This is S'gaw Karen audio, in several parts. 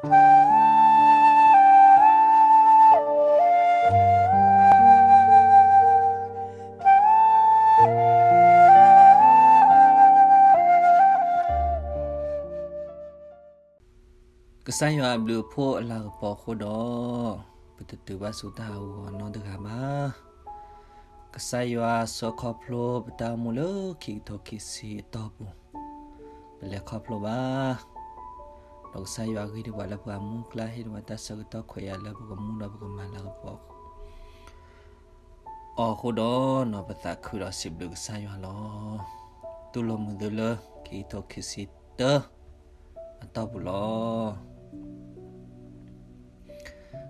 ကစၢ်ယွၤအဘျုးအဖှိၣ်အလၤကပီၤအဃိဒီး, ပတတုၤဘၣ်ဆူတၢ်ဟးဂီၤနီတဂၤဘၣ်. ကစၢ်ယွၤဆှၢခီဖျိပတၢ်အိၣ်မူလၢခံကထိခံဆံအတီၢ်ပူၤ, ပလဲၤခီဖျိဘၣ်, ဒီးကစၢ်ယွၤဂ့ၢ်ဒံးပှၤလၢပှၤမူကျါ ဟ့ၣ်ဒံးပှၤတၢ်ဆၢကတီၢ်ခွဲးယာ်လၢပကမူဒီးပကမၤလၤကပီၤ အီၤအဃိဒီး, ပသးခုဒီးစံးဘျုးကစၢ်ယွၤလီၤ. တူၢ်လိာ်မုာ်သုလၢ ခံကထိခံဆံတၢ အတီၢ်ပူၤလီၤ.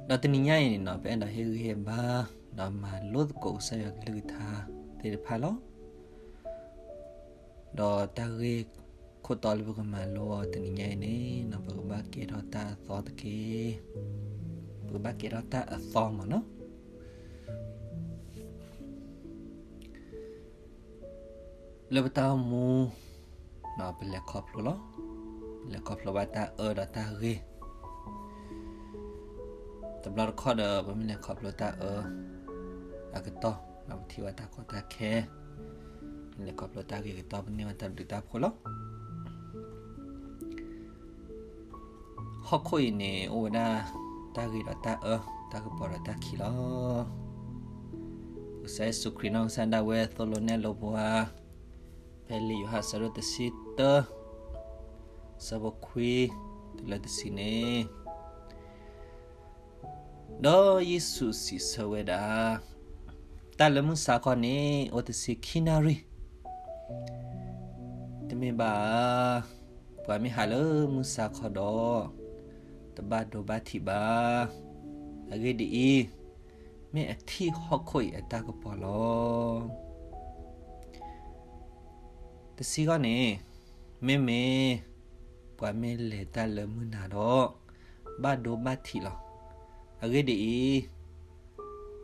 ဒီးတနံၤညါအံၤန့ၣ်နီၤ ပအဲၣ်ဒိးဟ့ၣ်ဂံၢ်ဟ့ၣ်ဘါ, ဒီးမၤလိသကိးကစၢ်ယွၤကလုၢ်ကထါသ့ၣ်တဖၣ်လီၤ. ဒီးတၢ်ဂ့ၢ်ခိၣ်တီလၢပကမၤလိအီၤတနံၤညါအံၤန့ၣ်နီၤ ပကဘၣ်ကဲထီၣ်တၢ်အသီတက့ၢ်. ပကဘၣ်ကဲထီၣ်တၢ်အသီမ့ၢ်နီၤ လၢပတၢ်အိၣ်မူ, ပလဲၤခီဖျိလီၤ. ပလဲၤခီဖျိဘၣ်တၢ်အၢဒီးတၢ်ဂ့ၢ်, တဘျီတခီၣ်ဒီး ပမ့ၢ်လဲၤခီဖျိတၢ်အၢ အကတီၢ်, ပထံၣ်ဘၣ်တၢ်ကီတၢ်ခဲ, ပလဲၤခီဖျိတၢ်ဂ့ၢ်အကတီၢ် ပန့ၢ်ဘၣ်တၢ်ဘျုးတၢ်ဖှိၣ်လီၤ. ဟီၣ်ခိၣ်အံၤန့ၣ် အိၣ်ဝဲဒၣ်တၢ်ဂ့ၤဒီးတၢ်အၢ, တၢ်ကပီၤဒီးတၢ်ခံးလီၤ. ကစၢ်ယ့ၣ်ၡူးခရံာ်နီၢ်ကစၢ်ဒၣ်ဝဲသိၣ်လိနဲၣ်လိပှၤ, ဖဲလံာ်ယိၤဟၣ်အဆၢဒိၣ်တဆံတၢ, အဆၢဖိခွံတုၤလၢတဆံန့ၣ်, ဒီးယ့ၣ်ၡူးစံးဆၢဝဲဒၣ်, တၢ်လၢမုၢ်ဆါခီန့ၣ် အိၣ်တဆံခံနၣ်ရံၣ်, တမ့ၢ်ဘၣ်ဧါ. ပှၤမ့ၢ်ဟးလၢမုၢ်ဆါခီဒီး, တဘၣ်ဒိဘၣ်ထံးဘၣ်. အဂ့ၢ်ဒ်အံၤ, မ့ၢ်အထံၣ်ဟီၣ်ခိၣ်အံၤအတၢ်ကပီၤလီၤ. တဆံဃီန့ၣ်, မ့မ့ၢ်ပှၤမ့ၢ်လဲၤတၢ်လၢမုၢ်နၤဒီး, ဘၣ်ဒိဘၣ်ထံးလီၤ. အဂ့ၢ်ဒ်အံၤ,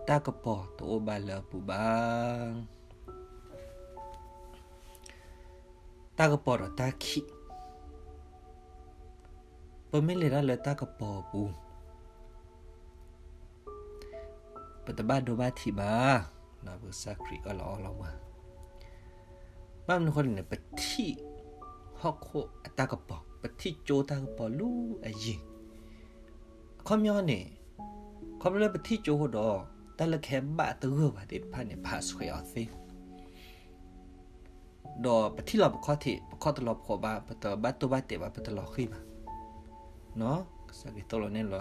တၢ်ကပီၤတအိၣ်ဘၣ်လၢအပူၤဘၣ်. တၢ်ကပီၤဒီးတၢ်ခံး, ပမ့ၢ်လဲၤတၢ်လၢတၢ်ကပီၤအပူၤ, ပတဘၣ်ဒိဘၣ်ထံးဘၣ်. ပကစၢ်ခရံာ်အၢၣ်လီၤအီလီၤပှၤ, ဘၣ်မနုၤအဃိန့ၣ် ပထံၣ်ဟီၣ်ခိၣ်အတၢ်ကပီၤ, ပထံၣ်ကၠိတၢ်ကပီၤလၢအယံၤ, အခီပညီန့ၣ်, ခီဖျိလၢပထံၣ်ကၠိအဃိဒီး, တၢ်လၢကဟဲဘၣ်သဂၢၢ်ပှၤသ့ၣ်တဖၣ်န့ၣ် ပဟးဆှဲးအီၤသ့ ဒီးပထံၣ်လီၤပခီၣ်ထံး, ပခီၣ်တလီၤဖှီးဘၣ်, ပတဘၣ်တိၢ်ဘၣ်တဲာ်ဘၣ်, ပတလီၤဃံၤဘၣ်. ကစၢ်ခရံာ်သိၣ်လိနဲၣ်လိ,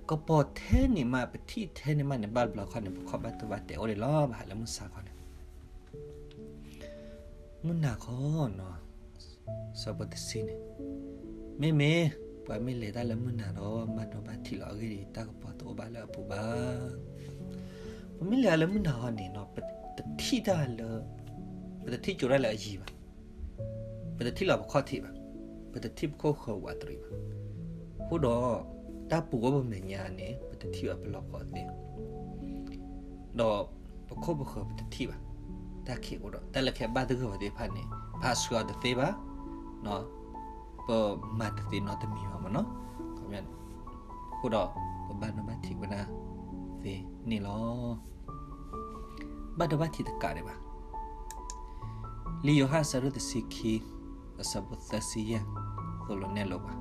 ကပီၤထဲန့ၣ်မး, ပထံၣ်ထဲန့ၣ်မးန့ၣ် ဘၣ်တဘျီခီန့ၣ် ပခီၣ်ဘၣ်တိၢ်ဘၣ်တဲာ်အိၣ်ဒံးလီၤ. ပဟးလၢမုၢ်ဆါခီန့ၣ်, မုၢ်နၤခီနီၤ, ဆၢဖိတဆံန့ၣ်, မ့မ့ၢ်ပှၤမ့ၢ်လဲၤတၢ်လၢမုၢ်နၤဒီး ဘၣ်ဒိဘၣ်ထံးလီၤ. အဂ့ၢ်ဒ်အံၤ, တၢ်ကပီၤတအိၣ်ဘၣ်လၢအပူၤဘၣ်. ပမ့ၢ်လဲၤတၢ်လၢမုၢ်နၤခီန့ၣ်နီၤ, ပတထံၣ်တၢ်လၢ, ပတထံၣ်ကၠိတၢ်လၢအယံၤဘၣ်, ပတထံၣ်လီၤပခီၣ်ထံးဘၣ်, ပတထံၣ်ပခိၣ်ဃၢၤဝးတရံးဘၣ်. အဃိဒီး, တၢ်ပူၤအိၣ်ပမဲာ်ညါန့ၣ် ပတထံၣ်ဘၣ်ပလီၤပှီၢ်သ့, ဒီးပခိၣ်ပဃၢၤပတထံၣ်ဘၣ်. တၢ်ခံးအိၣ်ဒီး တၢ်လၢကဟဲဘၣ်သဂၢၢ်ပှၤသ့ၣ်တဖၣ်န့ၣ် ပဟးဆှဲးအီၤတသ့ဘၣ်, ပမၤတသ့နီတမံၤဘၣ်မ့ၢ်နီၤ. အဃိဒီး ပဘၣ်ဒိဘၣ်ထံးဝဲဒၣ်သ့န့ၣ်လီၤ. ဘၣ်ဒိဘၣ်ထံးတကးဒံးဘၣ်. လံာ်ယိၤဟၣ်အဆၢဒိၣ်တဆံခံ, အဆၢဖိသၢဆံယဲၢ်, သိၣ်လိနဲၣ်လိပှၤ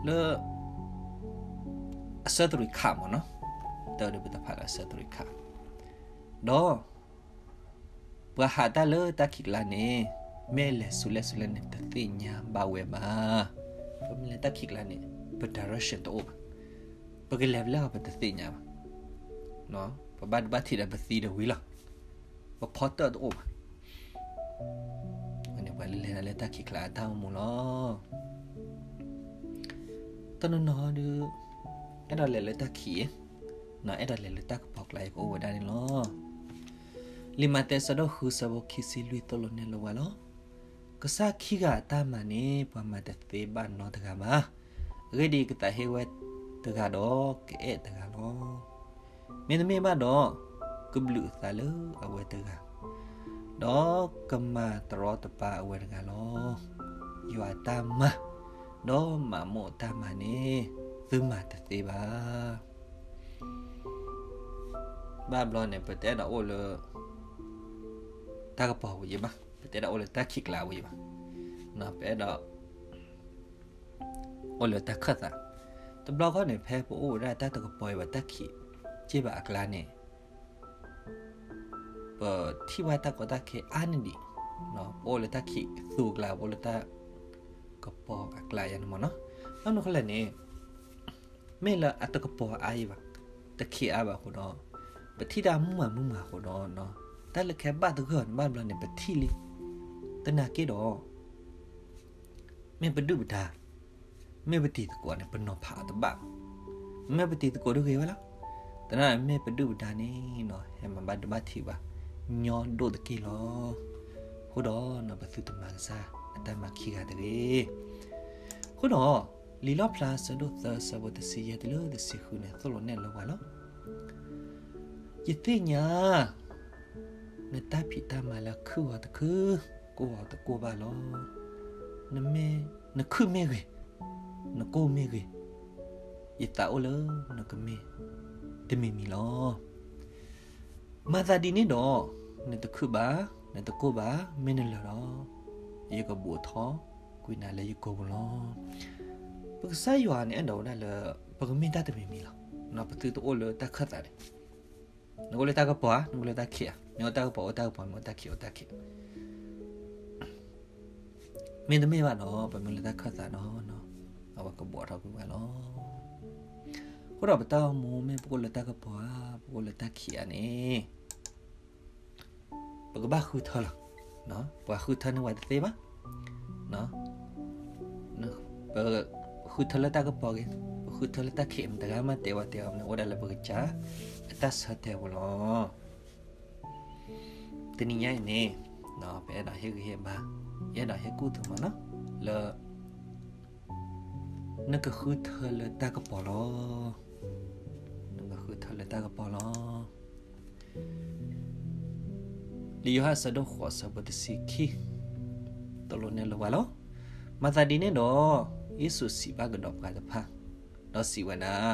လၢ အဆၢသရံးခးမ့ၢ်နီၤ, တၢ်ဒုးပတဖးလၢအဆၢသရံးခး, ဒီး ပှၤဟးတၢ်လၢတၢ်ခံးကျါန့ၣ်, မ့ၢ်အလဲၤဆူလဲၣ်ဆူလဲၣ်န့ၣ် တသ့ၣ်ညါဘၣ်ဝဲဘၣ်. ပမ့ၢ်လဲၤတၢ်ခံးကျါန့ၣ် ပ direction တအိၣ်ဘၣ်. ပကလဲၤဖဲလဲၣ်ပတသ့ၣ်ညါဘၣ်. ပဘၣ်ဒိဘၣ်ထံးဒီးပသံဒီးဝံၤလီၤ. ပဖီတၢၣ်တအိၣ်ဘၣ်. န့ၣ်ပှၤလၢလဲၤတၢ်လၢတၢ်ခံးကျါအတၢ်အိၣ်မူလီၤ. တနီၤနီၤဒီး အဲၣ်ဒိးလဲၤလၢတၢ်ခံး, အဲၣ်ဒိးလဲၤလၢတၢ်ကပီၤကျါအံၤကအိၣ်ဝဲဒၣ်န့ၣ်လီၤ. လံာ်မးသဲအဆၢဒိၣ်ဃု အဆၢဖိခံဆံလွံၢ် သိၣ်လိနဲၣ်လိဝဲလီၤ. ကစၢ်ခံဂၤအတၢ်မၤန့ၣ် ပှၤမၤတသ့ဘၣ်နီတဂၤဘၣ်. အဂ့ၢ်ဒ်အံၤ, ကသးဟ့ဝဲတဂၤဒီး ကအဲၣ်တဂၤလီၤ. မ့တမ့ၢ်ဘၣ်ဒီး, ကဘျုးအသးလၢအဝဲတဂၤ, ဒီးကမၤတရီတပါအဝဲတဂၤလီၤ. ယွၤအတၢ်မၤ, ဒီးမၤမိၣ်တၢ်မၤန့ၣ် သုမၤတသ့ဘၣ်. ဘၣ်ဘျီန့ၣ် ပတအဲၣ်ဒိးအိၣ်လၢ တၢ်ကပီၤဝံၤယံၤဘၣ်, ပတအဲၣ်ဒိးအိၣ်လၢတၢ်ခံးကျါဝံၤယံၤဘၣ်, ပအဲၣ်ဒိး အိၣ်လၢတၢ်ခၢၣ်သး. တဘျီခီန့ၣ် ဖဲပအိၣ်ဝဲဒၣ်တၢ်တကပီၤအံၤဘၣ် တၢ်ခံးစ့ၢ်ဘၣ်အကျါန့ၣ် ပထံၣ်ဘၣ်တၢ်ကီတၢ်ခဲအါန့ၢ်ဒံး, ပအိၣ်လၢတၢ်ခံးသူအကျါ, ပအိၣ်လၢတၢ်ကပီၤအကျါယါန့ၣ်မ့ၢ်နီၤ. ဘၣ်မနုၤဃိလဲၣ်န့ၣ် မ့ၢ်လၢအတကပီၤအါအံၤဘၣ်, တခံးအါဘၣ်အဃိဒီး ပထံၣ်တၢ်မုာ်မးမုာ်မးအဃိဒီး တၢ်လၢခဲဘၣ်သဂၢၢ်န့ၣ် ဘၣ်ဘျီန့ၣ် ပထံၣ်လံ. သနာ်က့ဒီး မ့ၢ်ပဒုၣ်ပဒါ, မ့ၢ်ပတံၤသကိးန့ၣ် ပနီၤဖးအီၤတဘၣ်, မ့ၢ်ပတံၤသကိးဒုဂ့ၤဝဲလီၤ. သနာ်က့မ့ၢ်ပဒုၣ်ပဒါန့ၣ် ဟဲမၤဘၣ်ဒိဘၣ်ထံးဘၣ် ညီဒိၣ်တက့ၢ်လီၤ. အဃိဒီး ပသုတမၤကစၢ်အတၢ်မၤခံဂၤတဂ့ၤ. အဃိဒီး လံာ်လီၣ်ဖျါအဆၢဒိၣ်သၢအဆၢဖိတဆံယဲၢ်တုၤလၢတဆံဃုန့ၣ် သိၣ်လိနဲၣ်လီၤပှၤလီၤ. ယသ့ၣ်ညါ နတၢ်ဖံးတၢ်မၤလၢခုၣ်ဂီၤတခုၣ်, ကိၢ်ဂီၤတကိၢ်ဘၣ်လီၤ. နခုၣ်မ့ၢ်ဂ့ၤ, နကိၢ်မ့ၢ်ဂ့ၤ, ယသးအိၣ်လၢနကမ့ၢ်တမံၤမံၤလီၤ. မၤသးဒ်န့ၣ်ဒီး နတခုၣ်ဘၣ်, နတကိၢ်ဘၣ်, မ့ၢ်နလၢာ်ဒီး ယကဘိးထီၣ်ကွံာ်နၤလၢယကိာ်ပူၤလီၤ. ပကစၢ်ယွၤန့ၣ်အဲၣ်ဒိးဝဲဒၣ်လၢ ပကမ့ၢ်တၢ်တမံၤမံၤလီၤ. ပသုတအိၣ်လၢတၢ်ခၢၣ်သးန့ၣ် နအိၣ်လၢတၢ်ကပီၤဧါ, နအိၣ်လၢတၢ်ခံးဧါ, မ့ၢ်အိၣ်တၢ်ကပီၤအိၣ်တၢ်ကပီၤ, မ့ၢ်အိၣ်တၢ်ခံးအိၣ်တၢ်ခံး, မ့တမ့ၢ်ဘၣ်ဒီး ပမ့ၢ်လၢတၢ်ခၢၣ်သးဒီး အဝဲကဘိးထီၣ်ကွံာ်ဝဲလီၤ. အဃိဒီးပတၢ်အိၣ်မူမ့ၢ်ပကအိၣ်လၢတၢ်ကပီၤဧါ, ပကအိၣ်လၢတၢ်ခံးဧါန့ၣ် ပကဘၣ်ဃုထၢလီၤ. ပှၤဃုထၢန့ၢ်ဝဲတသ့ဘၣ်. ပဃုထၢလၢတၢ်ကပီၤဂ့ၤ, ပဃုထၢလၢတၢ်ခံး မတၤဂၤမးတဲဝဲတဲအီၤန့ၣ် အိၣ်ဒၣ်လၢပကစၢ်အတၢ်ဆၢတဲာ်ပူၤလီၤ. တနံၤညါအံၤန့ၣ် ပအဲၣ်ဒိးဟ့ၣ်ဂံၢ်ဟ့ၣ်ဘါ, ယအဲၣ်ဒိးဟ့ၣ်ကူၣ်သ့မးနီၤ လၢ နကဃုထၢလၢတၢ်ကပီၤလီၤ. နကဃုထၢလၢတၢ်ကပီၤလီၤ. လံာ်ယိၤဟၣ်အဆၢဒိၣ်ဃိးအဆၢဖိတဆံခံ သိၣ်လိနဲၣ်လီၤပှၤလီၤ. မၤသးဒ်န့ၣ်ဒီး ယ့ၣ်ၡူးစံးဘၣ်ကဒီးပှၤတဖၣ် ဒီးစံးဝဲဒၣ်,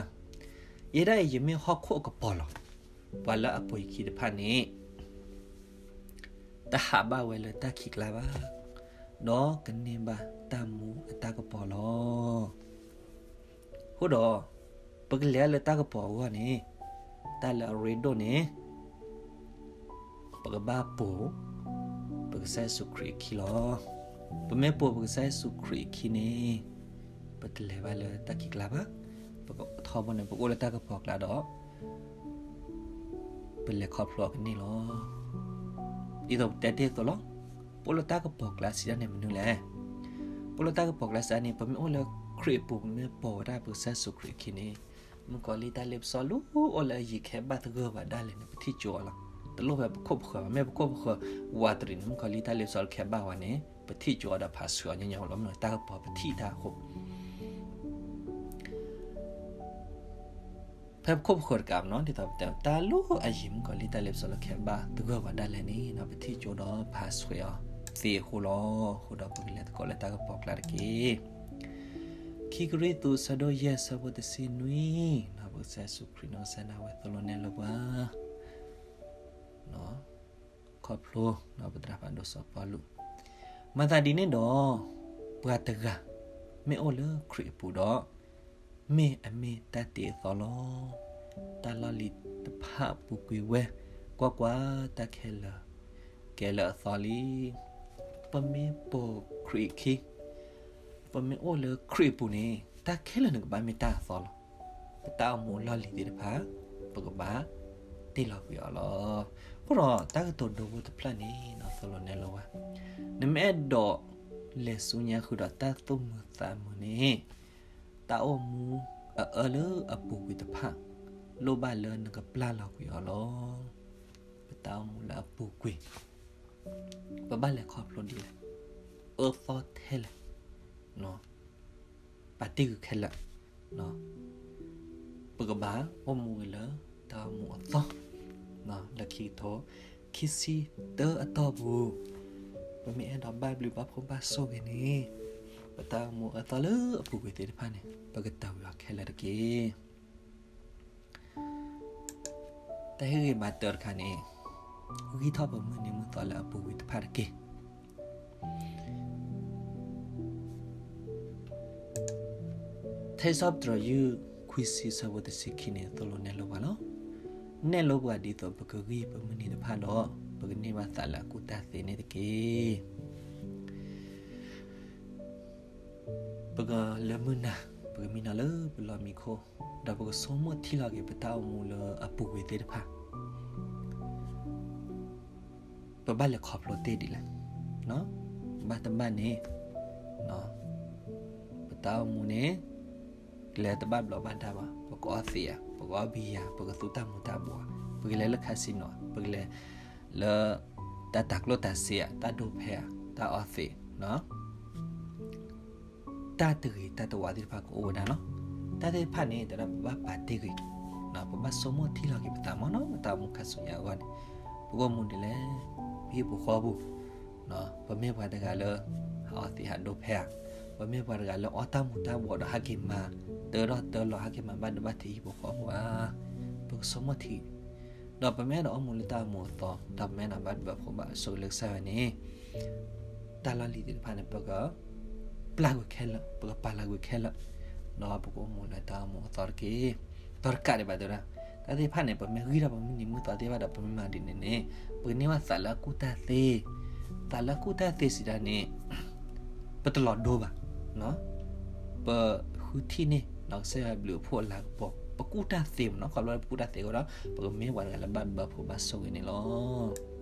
ယဲဒၣ်အံၤယမ့ၢ်ဟီၣ်ခိၣ်အကပီၤလီၤ. ပှၤလၢအပှ့ၤခံတဖၣ်န့ၣ် တဟးဘၣ်ဝဲလၢတၢ်ခံးကျါဘၣ်, ဒီးကန့ၢ်ဘၣ်တၢ်မူအတၢ်ကပီၤလီၤ. အဃိဒီး ပကလဲၤလၢတၢ်ကပီၤအဂီၢ်န့ၣ် တၢ်လၢအရ့ဒိၣ်န့ၣ် ပကဘၣ်ပိာ်ပကစၢ်ယ့ၣ်ၡူးခရံာ်အခံလီၤ. ပမ့ၢ်ပိာ်ပကစၢ်ယ့ၣ်ၡူးခရံာ်အခံန့ၣ် ပတလဲၤဘၣ်လၢတၢ်ခံးကျါဘၣ်. ပကထီဘိန့ၣ် ပကအိၣ်လၢတၢ်ကပီၤကျါဒီး ပလဲၤခီဖျိအီၤကန့ၢ်လီၤ. ဒ်သိးပတဲတ့ၢ်အသိးလီၤ. ပအိၣ်လၢတၢ်ကပီၤကျါစံးဒ်န့ၣ်မနုၤလဲၣ်. ပအိၣ်လၢတၢ်ကပီၤကျါစံးဒ်န့ၣ် ပမ့ၢ်အိၣ်လၢခရံာ်အပူၤ ပမ့ၢ်ပိာ်ဝဲဒၣ်ပကစၢ်ယ့ၣ်ၡူးခရံာ်အခံန့ၣ် မုၣ်ကီၤလံၢ်တၢ်လ့ပစီလၢအိၣ်လၢအယံၤခဲဘၣ်သဂၢၢ်ဘၣ်ဒၣ်လဲာ်န့ၣ် ပထံၣ်ကၠိအီၤလီၤ. တလိၣ်ဖဲပခိၣ်ပဃၢၤဘၣ်. မ့ၢ်ပခိၣ်ပဃၢၤဝးတရံးန့ၣ် မုၣ်ကီၤလံၢ်တၢ်လ့ပစီလၢခဲဘၣ်ဝဲန့ၣ် ပထံၣ်ကၠိအီၤဒီးဖးဆှံအီၤညီညီလီၤ. မ့ၢ်တၢ်ကပီၤပထံၣ်တၢ်အဃိ ဖဲပခိၣ်ပဃၢၤတကးဘၣ်နီၤ ဒ်သိးပတဲ တၢ်လၢအယံၤ မုၣ်ကီၤလံၢ်တၢ်လ့ပစီလၢခဲဘၣ်သဂၢၢ်ဝဲဒၣ်လဲာ်န့ၣ် ပထံၣ်ကၠိဒီးဖးဆှံအီၤသ့အဃိလီၤ. အဃိဒီးပကလဲၤသကိးလၢတၢ်ကပီၤကျါတက့ၢ်. ခံကရံၣ်သူး အဆၢဒိၣ်ယဲၢ် အဆၢဖိတဆံနွံ, ပကစၢ်ယ့ၣ်ၡူးခရံာ်နီၢ်ကစၢ်ဒၣ်ဝဲသိၣ်လိနဲၣ်လီၤပှၤ ခီဖျိပသရၣ်ဖးဒိၣ်စီၤပီလူး, မၤသးဒ်န့ၣ်ဒီး ပှၤတဂၤ မ့ၢ်အိၣ်လၢခရံာ်အပူၤဒီး မ့ၢ်အမ့ၢ်တၢ်တ့အသီလီၤ. တၢ်လီၢ်လံၤတဖၣ်ပူၤကွံာ်ဝဲ, ကွၢ်ကွၢ်, တၢ်ခဲလၢာ် ကဲလၢအသီလံ. ပမ့ၢ်ပိာ်ခရံာ်အခံ, ပမ့ၢ်အိၣ်လၢခရံာ်အပူၤန့ၣ် တၢ်ခဲလၢာ်န့ၣ်ကဘၣ်မ့ၢ်တၢ်အသီလီၤ. ပတၢ်အိၣ်မူအလီၢ်လံၤသ့ၣ်တဖၣ် ပကဘၣ်တ့လီၤကွံာ်အီၤလီၤ. အဃိဒီးတၢ်ကတိၤဒိဖိတဖျၢၣ်န့ၣ် သိၣ်လိနဲၣ်လီၤဝဲ, နမ့ၢ်အဲၣ်ဒိးလဲၤဆူညါဃုာ်ဒီးတၢ်သူၣ်မုာ်သးမုာ်န့ၣ် တၢ်အိၣ်မူအအၢလၢအပူၤကွံာ်တဖၣ် လိၣ်ဘၣ်လၢနကပျၢ်လီၤကွံာ်အီၤလီၤ. ပတၢ်အိၣ်မူလၢအပူၤကွံာ် ပဘၣ်လဲၤခီဖျိဒ်လဲၣ်, အၢသီထဲလဲၣ်, ပာ်တ့ၢ်ကွံာ်ခဲလၢာ်, ပကဘၣ်အိၣ်မူဝဲလၢတၢ်အိၣ်မူအသီ, လၢခံကထိခံဆံတၢအတီၢ်ပူၤ, ပမ့ၢ်အဲၣ်ဒိးဘၣ်ဘျုးဘၣ်ဖှိၣ်ဘၣ်ဆိၣ်ဂ့ၤန့ၣ် ပတၢ်အိၣ်မူအၢသီလၢအပူၤကွံာ်သ့ၣ်တဖၣ်န့ၣ် ပကတၢၢ်ဝံၤအီၤခဲလၢာ်တက့ၢ်. တၢ်ဟ့ၣ်ဂံၢ်ဘါတၢတခါန့ၣ်, ဂံၢ်ထီၣ်ပမုၢ်နံၤမုၢ်သီလၢအပူၤကွံာ်တဖၣ်တက့ၢ်. ထဲစီပတြၢၤယုၢ် ခွံဆံဆၢဖိတဆံခံန့ၣ် သိၣ်လိနဲၣ်လိပှၤလီၤ. နဲၣ်လိပှၤဒ်သိးပကဂံၢ်ပမုၢ်နံၤတဖၣ်ဒီး ပကန့ၢ်ဘၣ်သးလၢအကူၣ်တၢ်သ့န့ၣ်တက့ၢ်. ပကလၢမုၢ်နၤ, ပကမံနီၤလၢပလီၢ်မံခိၣ်, ဒီးပကဆိကမိၣ်ထံလီၤက့ၤပတၢ်အိၣ်မူလၢအပူၤကွံာ်သ့ၣ်တဖၣ် ပဘၣ်လဲၤခီဖျိတ့ၢ်ဒ်လဲၣ်. ဘၣ်တဘၣ်န့ၣ် ပတၢ်အိၣ်မူန့ၣ် ကလဲၤတဘၣ်ဘျီးဘၣ်ဒါဘၣ်, ပကအီသံးဧါ, ပကအီဘံယၤ, ပကသူတၢ်မူၤတၢ်ဘှီးဧါ, ပကလဲၤလၢ casino ဧါ, ပကလဲၤလၢ တၢ်တၤကျိၣ်တၤစ့ဧါ, တၢ်ဒိးဖဲဧါ, တၢ်အီသံး တၢ်တဂ့ၤတၢ်တဝါသ့ၣ်တဖၣ်ကအိၣ်ဝဲဒၣ်လီၤ. တၢ်သ့ၣ်တဖၣ်န့ၣ် တဲဒၣ်ပဘၣ်ပာ်တ့ၢ်ဂ့ၤ, ပဘၣ်ဆိကမိၣ်ထံလီၤက့ၤပသးမ့ၢ်နီၤ, ပတၢ်အိၣ်မူခါဆူညါအဂီၢ်န့ၣ် ပကအိၣ်မူဒ်လဲၣ်, ပဟံၣ်ဖိဃီဖိ, ပမ့ၢ်ပှၤတဂၤလၢ ဟးအီသံးဟးဒိးဖဲဧါ, ပမ့ၢ်ပှၤတဂၤလၢအီတၢ်မူၤတၢ်ဘှီးဒီးဟဲက့ၤမၤ တၢထီၣ်တၢလီၤ ဟဲက့ၤမၤဘၣ်ဒိဘၣ်ထံးဟံၣ်ဖိဃီဖိဧါ, ပကဆိကမိၣ်ထံ ဒီးပမ့ၢ်အဲၣ်ဒိးအိၣ်မူလၢတၢ်အိၣ်မူအသီ, ဒီးပမ့ၢ်အဲၣ်ဒိးဘၣ်ဘျုးဘၣ်ဖှိၣ်ဘၣ်ဆိၣ်ဂ့ၤလၢကစၢ်ယွၤန့ၣ်, တၢ်လီၢ်လံၤသ့ၣ်တဖၣ်န့ၣ် ပကပျၢ်ကွံာ်ခဲလၢာ်, ပကပာ်လီၤကွံာ်ခဲလၢာ်, ဒီးပကအိၣ်မူလၢတၢ်အိၣ်မူအသီတက့ၢ်. ဒီးတကးဒံးဘၣ်တဲဝဲဒၣ်, တၢ်သ့ၣ်တဖၣ်န့ၣ် ပမ့ၢ်ဂံၢ်ထီၣ်ပမုၢ်နံၤမုၢ်သီသ့ၣ်တဖၣ်ဒီး ပမ့ၢ်မၤဒ်န့ၣ်န့ၣ် ပကန့ၢ်ဘၣ်သးလၢအကူၣ်တၢ်သ့, သးလၢအကူၣ်တၢ်သ့စံးဒၣ်န့ၣ် ပတလီၤဒိဘၣ်, ပဃုထံၣ်န့ၢ် ကစၢ်ယွၤဘျုးအဖှိၣ်အလၤကပီၤ, ပကူၣ်တၢ်သ့မ့ၢ်နီၤ, ခီဖျိလၢပကူၣ်တၢ်သ့အဃိဒီး ပကမ့ၢ်ပှၤတဂၤလၢဘၣ်ဘျုးဘၣ်ဖှိၣ်ဘၣ်ဆိၣ်ဂ့ၤန့ၣ်လီၤ. လီၢ်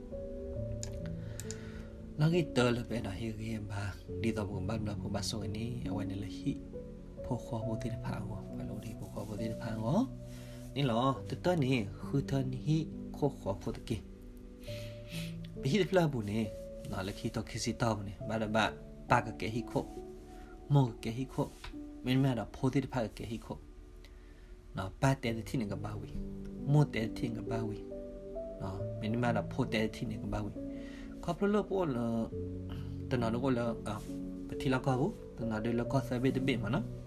ဂံၢ်တၢလၢပအဲၣ်ဒိးဟ့ၣ်ဂံၢ်ဟ့ၣ်ဘါ ဒ်သိးပကဘၣ်ဘျုးဘၣ်ဖှိၣ်ဘၣ်ဆိၣ်ဂ့ၤန့ၣ် အဝဲန့ၣ်လၢဟံၣ်ဖိဃီဖိသ့ၣ်တဖၣ်အဂီၢ်, ပှၤလၢအိၣ်ဒီးဟံၣ်ဖိဃီဖိသ့ၣ်တဖၣ်အဂီၢ်န့ၣ်လီၤ. တတၢန့ၣ် ဃုထၢနဟံၣ်ခိၣ်ဃီခိၣ်တက့ၢ်. ပဟံၣ်တဖျၢၣ်အပူၤန့ၣ် လၢခံကထိခံဆံတီၢ်ပူၤန့ၣ် ဘၣ်ဒိဘၣ် ပၢ်ကကဲဟံၣ်ခိၣ်, မိၢ်ကကဲဟံၣ်ခိၣ်, မ့တမ့ၢ်ဒီးဖိသ့ၣ်တဖၣ်ကကဲဟံၣ်ခိၣ်, ပၢ်တဲတထံၣ်န့ၣ်ကဘၣ်ဝံၤ, မိၢ်တဲတထံၣ်န့ၣ်ကဘၣ်ဝံၤ, မ့တမ့ၢ်ဒီးဖိတဲတထံၣ်န့ၣ်ကဘၣ်ဝံၤ, ခီဖျိလၢပအိၣ်လၢ တနီၤဒၣ်အိၣ်လၢ ပထံလီၢ်ကီၢ်ပူၤ, တနီၤဒၣ်လၢကီၢ်သၢဘ့ၣ်တဘ့ၣ်မ့ၢ်နီၤ.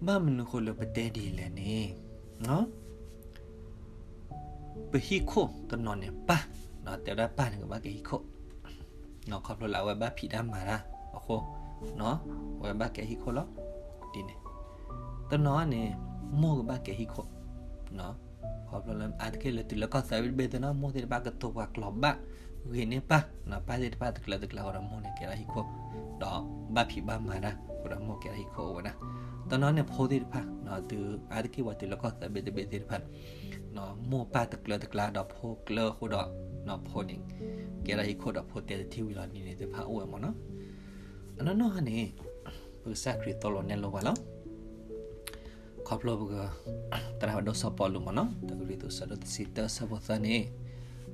ဘၣ်မနုၤဃိလၢပတဲဒ်လဲၣ်န့ၣ်, ပဟံၣ်ခိၣ်တနီၤန့ၣ် ပၢ်, တဲဝဲဒၣ်ပၢ်န့ၣ်ကဘၣ်ကဲဟံၣ်ခိၣ်, ခီဖျိလၢအဝဲဘၣ်ဖံးတၢ်မၤတၢ်အဃိ, အဝဲဘၣ်ကဲဟံၣ်ခိၣ်လီၤ. ဒ်န့ၣ်, တနီၤန့ၣ် မိၢ်ကဘၣ်ကဲဟံၣ်ခိၣ်, ခီဖျိလၢအါတက့ၢ်လၢတုၤလၢကီၢ်သၢဘ့ၣ်တဘ့ၣ်သ့ၣ်နီၤ မိၢ်သ့ၣ်တဖၣ်ကတိၤပှၤကျိာ်ဘၣ်ဂ့ၤန့ၢ်ပၢ်, ပၢ်သ့ၣ်တဖၣ်တကျၢၤတကျါဃိဒီးမိၢ်န့ၣ်ကဲထီၣ်ဟံၣ်ခိၣ်, ဒီးဘၣ်ဖံးဘၣ်မၤတၢ်ဃိဒီးမိၢ်ကဲထီၣ်ဟံၣ်ခိၣ်အိၣ်ဝဲဒၣ်. တနီၤန့ၣ်ဖိသ့ၣ်တဖၣ်, တုၤအါတက့ၢ်ပှၤတုၤလၢကီၢ်သၢဘ့ၣ်တဘ့ၣ်သ့ၣ်တဖၣ် မိၢ်ပၢ်တကျၢၤတကျါဒီးဖိကျၢၤအဃိဒီး ဖိန့ၣ် ကဲထီၣ်ဟံၣ်ခိၣ်ဒီးဖိတဲတထံၣ်ဝံၤလီၤန့ၣ်သ့ၣ်တဖၣ်အိၣ်ဝဲမ့ၢ်နီၤ. အနီၢ်နီၢ်န့ၣ် ပကစၢ်ခရံာ်သိၣ်လိနဲၣ်လိပှၤလီၤ. ခီဖျိပက သရၣ်ဒိၣ်စီၤပီလူးမ့ၢ်နီၤ တၢကရံၣ်သူး ဆၢဒိၣ်တဆံတၢ ဆၢဖိသၢန့ၣ်,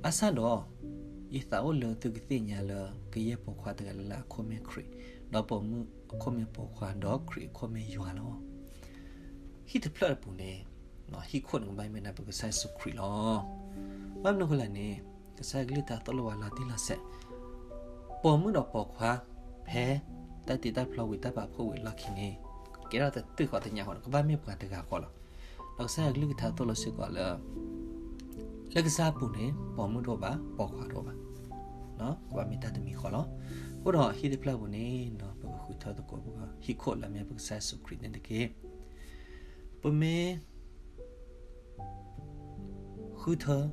ဘၣ်ဆၣ်ဒီး ယသးအိၣ်လၢသုကသ့ၣ်ညါလၢ ကယဲၢ်ပိာ်ခွါတဂၤလၢ်လၢ်အခိၣ်မ့ၢ်ခရံာ်, ဒီးပိာ်မုၣ်အခိၣ်မ့ၢ်ပိာ်ခွါ, ဒီးခရံာ်အခိၣ်မ့ၢ်ယွၤလီၤ. ဟံၣ်တဖျၢၣ်အပူၤန့ၣ် ဟံၣ်ခိၣ်န့ၣ်ကဘၣ်မ့ၢ်ဒၣ်ပကစၢ်ယ့ၣ်ၡူးခရံာ်လီၤ. ဘၣ်မနုၤအဃိလဲၣ်န့ၣ် ကစၢ်ယွၤကလုၢ်ကထါသိၣ်လိဝဲလီၤတံၢ်လီၤဆဲး, ပိာ်မုၣ်ဒီးပိာ်ခွါ ဖဲ တၢ်တ့တၢ်ဖျီဝံၤတၢ်ပာ်ဖှိၣ်ဝံၤအလီၢ်ခံန့ၣ် ကဲထီၣ်တတုာ်ဃီတညါဃီန့ၣ် ကဘၣ်မ့ၢ်ပှၤတဂၤဃီလီၤ. ဒီးကစၢ်ယွၤကလုၢ်ကထါသိၣ်လိစ့ၢ်ကီးလၢ လၢကစၢ်အပူၤန့ၣ် ပိာ်မုၣ်တအိၣ်ဘၣ် ပိာ်ခွါတအိၣ်ဘၣ်, ကဘၣ်မ့ၢ်တၢ်တမံၤဃီလီၤ. အဃိဒီးဟံၣ်တဖျၢၣ်ပူၤန့ၣ် ပကဃုထၢသကိးပဟံၣ်ခိၣ်လၢအမ့ၢ်ပကစၢ်ယ့ၣ်ၡူးခရံာ်န့ၣ်တက့ၢ်. ပမ့ၢ် ဃုထၢ ပဟံၣ်ခိၣ်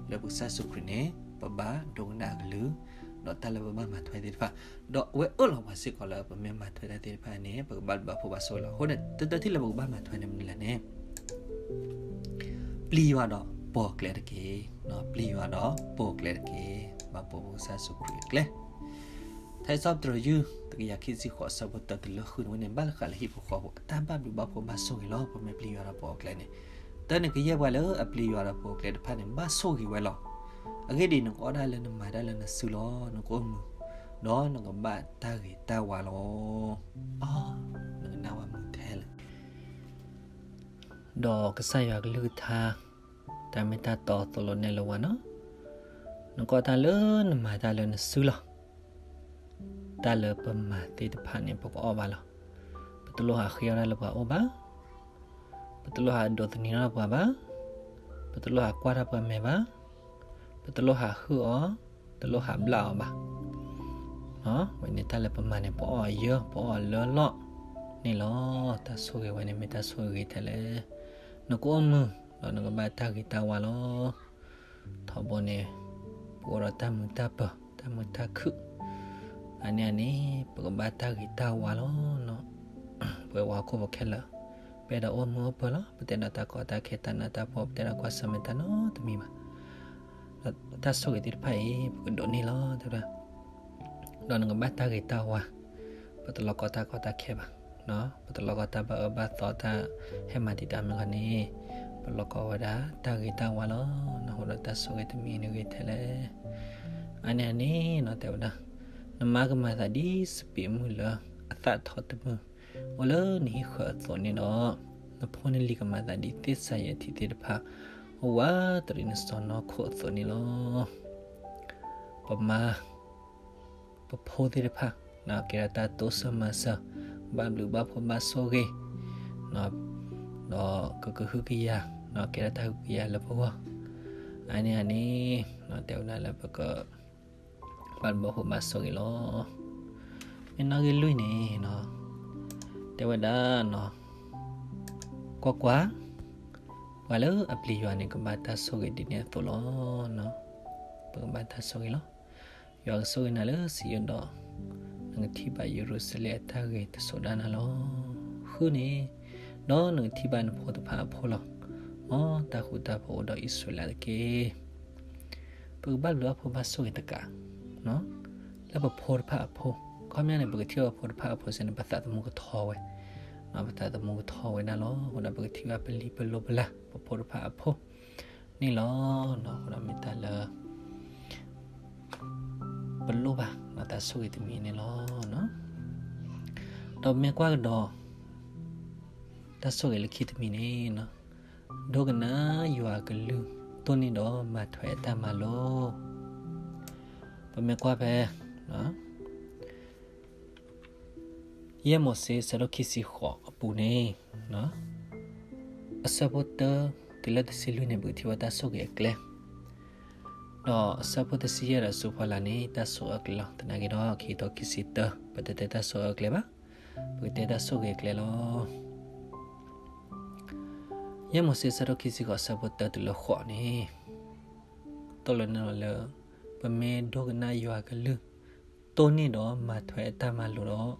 လၢပကစၢ်ယ့ၣ်ၡူးခရံာ်န့ၣ် ပဘၣ်ဒိကနၣ်အကလုၢ်, ဒီးတၢ်လၢပဘၣ်မၤထွဲသ့ၣ်တဖၣ်, ဒီးအဝဲအၢၣ်လီၤပှၤစ့ၢ်ကီးလၢပမ့ၢ်မၤထွဲတၢ်သ့ၣ်တဖၣ်န့ၣ် ပကဘၣ်ဘျုးဘၣ်ဖှိၣ်ဘၣ်ဆိၣ်ဂ့ၤလီၤ. အဃိန့ၣ် တၢ်တထံၣ်လၢပကဘၣ်မၤထွဲန့ၣ်မနုၤလဲၣ်န့ၣ် ပျံၤယွၤဒီးပိာ်အကျဲတက့ၢ်. ပျံၤယွၤဒီးပိာ်အကျဲတက့ၢ်. ဘၣ်ပိာ်ပကစၢ်ယ့ၣ်ၡူးခရံာ်အကျဲ ထဲစီပတြၢၤယုၢ် တကယၤခံဆံဃိး အဆၢဖိတၢတုၤလၢဃုန့ၣ် ဘၣ်လၢဃးလၢဟံၣ်ဖိဃီဖိ အတၢ်ဘၣ်ဘျုးဘၣ်ဖှိၣ်ဘၣ်ဆိၣ်ဂ့ၤလီၤ. ပမ့ၢ်ပျံၤယွၤဒီးပိာ်အကျဲန့ၣ်, တၢ်န့ၣ်ကယဲၢ်ပှၤလၢအပျံၤယွၤဒီးပိာ်အကျဲတဖၣ်န့ၣ် ဘၣ်ဆိၣ်ဂ့ၤဝဲလီၤ. အဂ့ၢ်ဒ်အံၤ နကအီၣ်ဒၣ်လၢနမၤတၢ်လၢနစုလီၤ. နကအိၣ်မုာ် ဒီးနကဘၣ်တၢ်ဂ့ၤတၢ်ဝါလီၤ. အီ, နကနၣ်ဝဲမုာ်ထဲလဲၣ်. ဒီးကစၢ်ယွၤကလုၢ်ကထါ တၢ်မ့ၢ်တၢ်တီသိၣ်လိနဲၣ်လိဝဲနီၤ. နကအီၣ်တၢ်လၢနမၤတၢ်လၢနစုလီၤ. တၢ်လၢပမၤသ့ၣ်တဖၣ်န့ၣ် ပကအီၣ်ဘၣ်လီၤ. ပတလိၣ်ဟးဃ့အီၣ်တၢ်လၢပှၤအိၣ်ဘၣ်. ပတလိၣ်ဟးဒိးသန့ၤထီၣ်ပှၤဘၣ်. ပတလိၣ်ဟးကွၢ်ထီၣ်ပှၤမဲာ်ဘၣ်. ပတလိၣ်ဟးဟုၣ်အီၤ, တလိၣ်ဟးဘျၣ်အီၤဘၣ်. ဝဲန့ၣ်တၢ်လၢပမၤန့ၣ် ပအီၣ်အယၢ, ပအီၣ်အလၢလီၢ်န့ၣ်လီၤ. တၢ်ဆိၣ်ဂ့ၤဝဲန့ၣ်မ့ၢ်တၢ်ဆိၣ်ဂ့ၤဂ့ၤထဲလဲၣ်. နကအိၣ်မုာ်, ဒီးနကဘၣ်တၢ်ဂ့ၤတၢ်ဝါလီၤ. ထီဘိန့ၣ် ပအိၣ်ဒီးတၢ်မုာ်တၢ်ပၢၤ, တၢ်မုာ်တၢ်ခုၣ်, အန့ၣ်အန့ၣ် ပကဘၣ်တၢ်ဂ့ၤတၢ်ဝါလီၤ. ပဝဲပှၤဟီၣ်ခိၣ်ဖိခဲလၢာ် ပအဲၣ်ဒိးအိၣ်မုာ်အိၣ်ပၢၤလီၤ. ပတအဲၣ်ဒိးတၢ်ကီတၢ်ခဲတၢ်နးတၢ်ဖှီၣ်, ပတအဲၣ်ဒိးကွၢ်ဆၢၣ်မဲာ်တၢ်နီတမံၤဘၣ်. ဒီးတၢ်ဆိၣ်ဂ့ၤသ့ၣ်တဖၣ်အံၤ ပကဒိးန့ၢ်လီၤ တဲဝဲဒၣ်. ဒီးနကဘၣ်တၢ်ဂ့ၤတၢ်ဝါ, ပတလိၣ်ကီတၢ်ကီတၢ်ခဲဘၣ်. ပတလိၣ်ကီတၢ်ဘၣ်အၢဘၣ်သီတၢ်ဟဲမၤတံာ်တာ်မ့ၢ်ဂ့ၤန့ၣ်, ပလိၣ်ကီဝဲဒၣ်တၢ်ဂ့ၤတၢ်ဝါလီၤ. နဃိဒီးတၢ်ဆိၣ်ဂ့ၤတမံၤန့ၣ်ဂ့ၤထဲလဲၣ်. အန့ၣ်အန့ၣ် တဲဝဲဒၣ်, နမါကမၤသးဒ်စပံးမုၢ်လၢအသၣ်ထီၣ်တမုၢ် အိၣ်လၢနဟံၣ်ဃၢၤအသိးန့ၣ်ဒီး, နဖိနလံၤကမၤသးဒ်သ့ၣ်စၤယံးအထံသ့ၣ်တဖၣ် အိၣ်ဝးတရံးနစီၢ်နီၤခိၣ်အသိးန့ၣ်လီၤ. ပမါ ပဖိသ့ၣ်တဖၣ် ကဲထီၣ်တၢ်တိစၢၤမၤစၢၤ, ဘၣ်ဘျုးဘၣ်ဖှိၣ်ဘၣ်ဆိၣ်ဂ့ၤ, ဒီးကကဟုကယာ်, ကဲထီၣ်တၢ်ဟုကယာ်လၢပဂီၢ်. အန့ၣ်အန့ၣ် တဲဝဲဒၣ်လၢပက ဘၣ်ဘျုးဘၣ်ဖှိၣ်ဘၣ်ဆိၣ်ဂ့ၤလီၤ. မ့ၢ်နီၣ်ဂံၢ်လွံၢ်န့ၣ် တဲဝဲဒၣ်, ကွၢ်ကွၢ်, ပှၤလၢအပျံၤယွၤန့ၣ် ကဘၣ်တၢ်ဆိၣ်ဂ့ၤဒ်န့ၣ်အသိးလီၤ. ပကဘၣ်တၢ်ဆိၣ်ဂ့ၤလီၤ. ယွၤကဆိၣ်ဂ့ၤနၤလၢစံယိၣ်ဒီး, နကထံၣ်ဘၣ်ယရူၤၡလ့ၣ်အတၢ်ဂ့ၤတစိၤဒၣ်နၤလီၤ. ဃုန့ၣ်, ဒီးနကထံၣ်ဘၣ်နဖိတဖၣ်အဖိလီၤ. မ်တၢ်ဃူတၢ်ဖိးအိၣ်ဒီးအံၣ်စရ့လးတက့ၢ်. ပကဘၣ်ဘျုးဘၣ်ဖှိၣ်ဘၣ်ဆိၣ်ဂ့ၤတကး လၢပဖိတဖၣ်အဖိ, ခီပညီန့ၣ် ပကထံၣ်ဘၣ်ပဖိတဖၣ်အဖိစ့ၢ်န့ၣ် ပသးသမူကထီဝဲ, ပသးသမူကထီဝဲဒၣ်လီၤ. အဃိဒီးပကထံၣ်ဘၣ်ပလံၤပလိၣ်ပလၢ် ပဖိတဖၣ်အဖိန့ၣ်လီၤ. အဃိဒီးမ့ၢ်တၢ်လၢ ပလိၣ်ဘၣ်တၢ်ဆိၣ်ဂ့ၤတမံၤန့ၣ်လီၤ. ဒီးမ့ၢ်ကွၢ်ကဒီး တၢ်ဆိၣ်ဂ့ၤလၢခံတမံၤန့ၣ်, ဒိကနၣ်ယွၤအကလုၢ်, တိၢ်န့ၢ်ဒီးမၤထွဲအတၢ်မၤလိာ်. ပမ့ၢ်ကွၢ်ဖဲ ယဲၢ်မိၤၡ့ အဆၢဒိၣ်ခံဆံဃိးအပူၤန့ၣ်, အဆၢဖိတၢတုၤလၢတဆံလွံၢ်န့ၣ် ပကထံၣ်ဘၣ်တၢ်ဆိၣ်ဂ့ၤအကျဲ, ဒီးအဆၢဖိတဆံယဲၢ်ဒီးဆူဖီလာ်န့ၣ် တၢ်ဆိၣ်အၢအကျဲလီၤ. သနာ်က့ဒီး ခံကထိခံဆံတၢ ပတတဲတၢ်ဆိၣ်အၢအကျဲဘၣ်, ပကတဲတၢ်ဆိၣ်ဂ့ၤအကျဲလီၤ. ယဲၢ်မိၤၡ့ အဆၢဒိၣ်ခံဆံဃိး အဆၢဖိတၢတုၤလၢဃိးန့ၣ်, တိၢ်လၢန့ၣ်လီၤလၢ ပမ့ၢ်ဒိကနၣ်ယွၤအကလုၢ်, တိၢ်န့ၢ်ဒီးမၤထွဲအတၢ်မၤလိာ်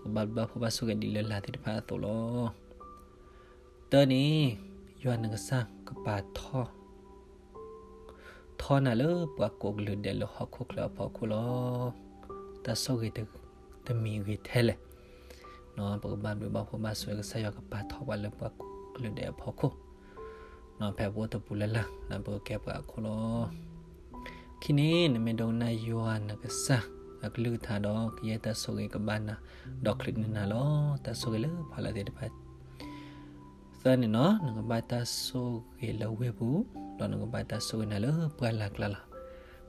ဒီး, ပကဘၣ်ဘျုးဘၣ်ဖှိၣ်ဘၣ်ဆိၣ်ဂ့ၤဒ်လၢလာ်သ့ၣ်တဖၣ်အသိးလီၤ. တၢန့ၣ်, ယွၤနကစၢ်ကပာ်ထီၣ် ထီနၤလၢပှၤကိးကလုာ်ဒဲးလၢဟီၣ်ခိၣ်ချၢအဖီခိၣ်လီၤ. တၢ်ဆိၣ်ဂ့ၤတမံၤဂ့ၤထဲလဲၣ်. ပကဘၣ်ဘျုးဘၣ်ဖှိၣ်ဘၣ်ဆိၣ်ဂ့ၤ ကစၢ်ယွၤကပာ်ထီၣ်ပှၤလၢပှၤကိးကလုာ်ဒဲးအဖီခိၣ်, ဖဲပအိၣ်တပူၤလၢ်လၢ် ပကကဲပှၤအခိၣ်လီၤ. ခံန့ၣ် နမ့ၢ်ဒိကနၣ်ယွၤနကစၢ်အကလုၢ်ကထါဒီး ကယဲၢ်တၢ်ဆိၣ်ဂ့ၤကဘၣ်နၤ, ဒီးချုးန့ၢ်နၤလီၤ. တၢ်ဆိၣ်ဂ့ၤလၢဖီလာ်သ့ၣ်တဖၣ် သၢန့ၣ်နီၤ, နကဘၣ်တၢ်ဆိၣ်ဂ့ၤလၢဝ့ၢ်ပူၤ, ဒီးနကဘၣ်တၢ်ဆိၣ်ဂ့ၤနၤလၢပှၢ်လၢ်ကျါလီၤ.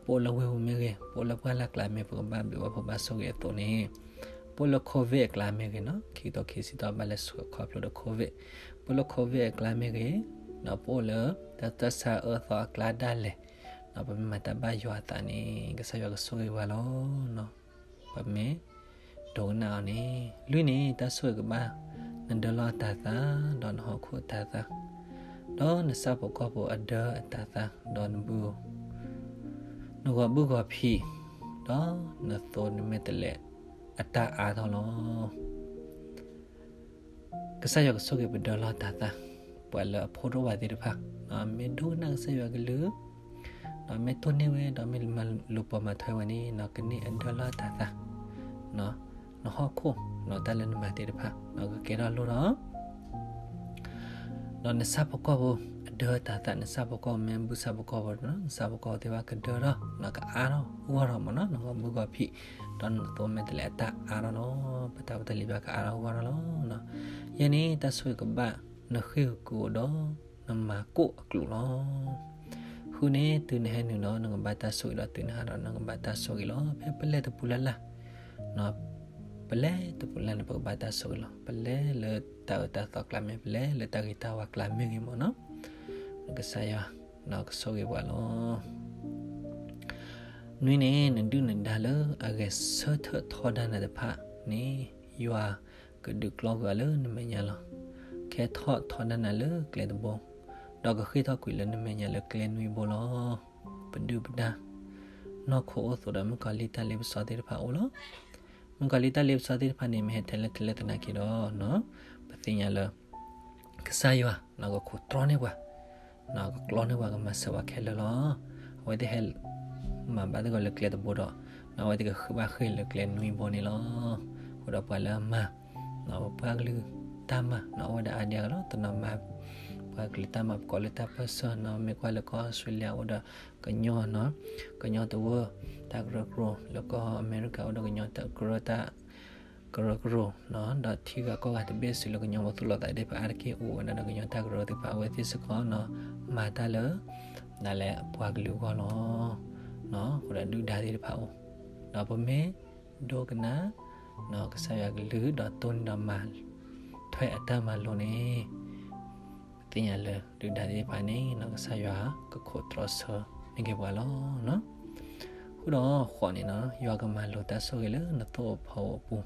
ပအိၣ်လၢဝ့ၢ်ပူၤမ့ၢ်ဂ့ၤ, ပအိၣ်လၢပှၢ်လၢ်ကျါမ့ၢ် ပကဘၣ်ဘျုးဘၣ်ဖှိၣ်ဘၣ်ဆိၣ်ဂ့ၤအသိးန့ၣ်, ပအိၣ်လၢ COVID အကျါမ့ၢ်ဂ့ၤနီၤ, ခံကထိခံဆံတၢ်ဘၣ်လဲၤဆူခီဖျိဒီး COVID, ပအိၣ်လၢ COVID အကျါမ့ၢ်ဂ့ၤ, ဒီးပအိၣ်လၢတၢ်ဆါအၢသီအကျါဒၣ်လဲာ်, ဒီးပမ့ၢ်မၤတၢ်ဘၣ်ယွၤအသးန့ၣ် ကစၢ်ယွၤကဆိၣ်ဂ့ၤပှၤလီၤ. ပမ့ၢ်ဒိကနၣ်အီၤန့ၣ်, လွံၢ်န့ၣ် တၢ်ဆိၣ်ဂ့ၤကဘၣ်နဒၢလီၢ်အတၤသၣ်, ဒီးနဟီၣ်ခိၣ်အတၤသၣ်, ဒီးနဆၣ်ဖိကီၢ်ဖိအဒၢအတၤသၣ်, ဒီးနဘု, နဂီၤဘုၣ်ဂီၤဖံး, ဒီးနသိနမဲာ်တဲးလဲးအတၢ်အါထီၣ်လီၤ. ကစၢ်ယွၤကဆိၣ်ဂ့ၤပဒၢလီၢ်တၤသၣ်, ပှၤလၢအဖိတအိၣ်ဘၣ်သ့ၣ်တဖၣ်, မ့ၢ်ဒိကနၣ်ကစၢ်ယွၤကလုၢ်, ဒီးမ့ၢ်တိၢ်န့ၢ်ဝဲ, ဒီးမ့ၢ်လူၤပိာ်မၤထွဲဝဲန့ၣ်, ကန့ၢ်အဒၢလီၢ်တၤသၣ်, နဟီၣ်ခိၣ်, တၢ်လၢနမၤသ့ၣ်တဖၣ်, ကကဲထီၣ်လိၣ်ဒီး ဒီးနဆၣ်ဖိကီၢ်ဖိအဒၢတၤသၣ်, နဆၣ်ဖိကီၢ်ဖိမ့ၢ်ဘုၣ်ဆၣ်ဖိကီၢ်ဖိ, နဆၣ်ဖိကီၢ်ဖိသ့ၣ်တဖၣ်ကဒၢထီၣ်, ကအါထီၣ်ဂီၢ်ထီၣ်မ့ၢ်နီၤ, နဂီၤဘုၣ်ဂီၤဖံး, ဒီးနသိမဲာ်တဲးလဲးအတၢ်အါထီၣ်လီၤ. ပတၢ်ဖိတၢ်လံၤဘၣ်ကအါထီၣ်ဂီၢ်ထီၣ်လီၤ. ယဲန့ၣ် တၢ်ဆိၣ်ဂ့ၤကဘၣ်နဃ့ၢ်ကကူးဒီးနမၤကိၣ်အကျိာ်လီၤ. ဃုန့ၣ် တုၤနဟဲနုာ်ဒီးနကဘၣ်တၢ်ဆိၣ်ဂ့ၤဒီး တုၤနဟးဒီးနကဘၣ်တၢ်ဆိၣ်ဂ့ၤလီၤ. ဖဲပလဲၤတပူၤလၢ်လၢ်, ပလဲၤတပူၤလၢ်န့ၣ် ပကဘၣ်တၢ်ဆိၣ်ဂ့ၤလီၤ. ပလဲၤလၢတၢ်အၢတၢ်သီကျါမ့ၢ်ဂ့ၤ, ပလဲၤလၢတၢ်ဂ့ၤတၢ်ဝါကျါမ့ၢ်ဂ့ၤမ့ၢ်နီၤ, ကစၢ်ယွၤကဆိၣ်ဂ့ၤပှၤလီၤ. နွံန့ၣ် နဒုၣ်နဒါလၢအဂဲၤဆၢထၢၣ်ထီဒါနၤတဖၣ်န့ၣ် ယွၤကဒုးကျီကွံာ်အီၤလၢနမဲာ်ညါလီၤ. ကဟဲထီၣ်ထီဒါနၤလၢကျဲတဘိ, ဒီးကဃ့ၢ်ထီၣ်ကွံာ်လၢနမဲာ်ညါလၢကျဲနွံဘိလီၤ. ပဒုၣ်ပဒါ နီၢ်ခိအိၣ်သိးဒီးမုၣ်ကီၤလံၢ်တၢ်လ့ပစီသ့ၣ်တဖၣ်အိၣ်လီၤ. မုၣ်ကီၤလံၢ်တၢ်လ့ပစီသ့ၣ်တဖၣ်န့ၣ် မ့ၢ်ဟဲထဲလဲၣ်ထဲလဲၣ်သနာ်က့ဒီး ပသ့ၣ်ညါလၢ ကစၢ်ယွၤ ကခိးတြီန့ၢ်ပှၤ, ကကျီန့ၢ်ပှၤ ကမၤစၢၤပှၤခဲလၢာ်လီၤ. အဝဲသ့ၣ်ဟဲ မၤဘၣ်သဂၢၢ်လၢကျဲတဘိဒီး အဝဲသ့ၣ်ကဃ့ၢ်ဘၣ်ဃ့ၢ်လၢကျဲနွံဘိန့ၣ်လီၤ. အဃိဒီးပှၤလၢအမၤ ပပှၤကလုာ်တၢ်မၤန့ၣ် အိၣ်ဝဲဒၣ်အါဒံအါဂၤလီၤ. တနီၤမၤ ပှၤကလုာ်တၢ်မၤ ပကိးလၢတၢ်ပၢၢ်ဆၢန့ၣ်, မ့ၢ်ကွၢ်လၢကီၢ်အီစထြ့လယါ အိၣ်ဒီးကညီန့ၣ်, ကညီတဝၢတၢ်ကရၢကရိ, လၢကီၢ်အမဲရကၤ အိၣ်ဒီးကညီတၢ်ကရၢတၢ် ကရၢကရိန့ၣ်, ဒီးထံဂၤကီၢ်ဂၤတဘ့ၣ်စုလၢကညီဖိသူၣ်လီၤသးသ့ၣ်တဖၣ် အါတက့ၢ်အိၣ်ဝဲဒၣ်ဒီးကညီတၢ်ကရၢသ့ၣ်တဖၣ် အဝဲသ့ၣ်စ့ၢ်ကီးန့ၣ် မၤတၢ်လၢ ဒၣ်လဲာ်အပှၤကလုာ်အဂီၢ်လီၤ. အဃိဒီးဒုၣ်ဒါသ့ၣ်တဖၣ်အိၣ်, ဒီးပမ့ၢ်ဒိကနၣ် ကစၢ်ယွၤကလုၢ် ဒီးတိၢ်န့ၢ်ဒီးမၤထွဲအတၢ်မၤလိာ်န့ၣ် ပသ့ၣ်ညါလၢဒုၣ်ဒါသ့ၣ်တဖၣ်န့ၣ် ကဆိၣ်ဂ့ၤတြီဆၢန့ၢ်က့ၤပှၤလီၤ. အဃိဒီးဃိးန့ၣ်, ယွၤကမၤလိာ်တၢ်ဆိၣ်ဂ့ၤလၢနသိၣ်အဖီအပူၤ,